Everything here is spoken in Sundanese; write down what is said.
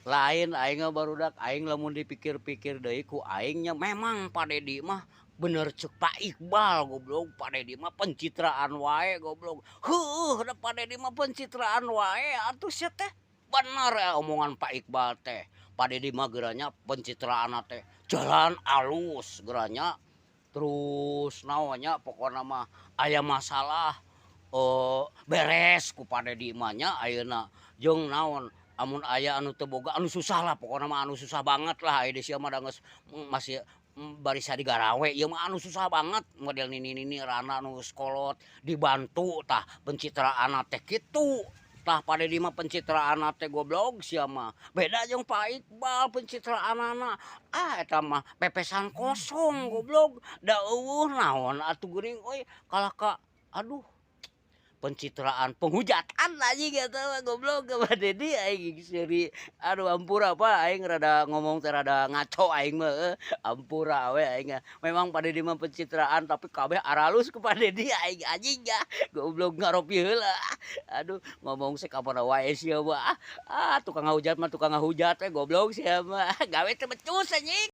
Lain aing mah, barudak, aing lamun dipikir-pikir deui ku aing nya, memang Pak Dedi mah bener ceuk Pak Iqbal, goblok. Pak Dedi mah pencitraan wae, goblok. Heueuh, da Pak Dedi mah pencitraan wae atuh sia teh. Bener ya omongan Pak Iqbal teh. Pak Dedi mah geura nya pencitraan teh jalan alus geura nya, terus naon nya, pokona mah aya masalah beres ku Pak Dedi mah nya ayeuna. Jeung naon, amun aya anu teu boga, anu susah lah, pokona mah anu susah banget lah. Aya di sia mah da geus masih barisa digarawe ieu mah, anu susah banget model nini-nini, randa nu geus kolot dibantu. Tah, pencitraan teh kitu tah. Pak Dedi mah pencitraan teh, goblok sia mah, beda jeung Pak Iqbal pencitraanana. Ah, eta mah pepesan kosong, goblok, da euweuh naon atuh geuning euy. Kalah ka aduh, pencitraan penghujatan anjing eta mah, goblok, ka Pak Dedi. Aing seuri, aduh, ampura, Pak, aing rada ngomong teh rada ngaco aing mah heueuh, ampura we aing mah. Memang Pak Dedi mah pencitraan, tapi kabeh aralus ku Pak Dedi. Aing anjing ah, goblok, ngaropi heula. Aduh, ngomong sakamana wae sia mah. Ah, tukang ngahujat mah tukang ngahujat we, goblok sia mah, gawe teu becus, anjing.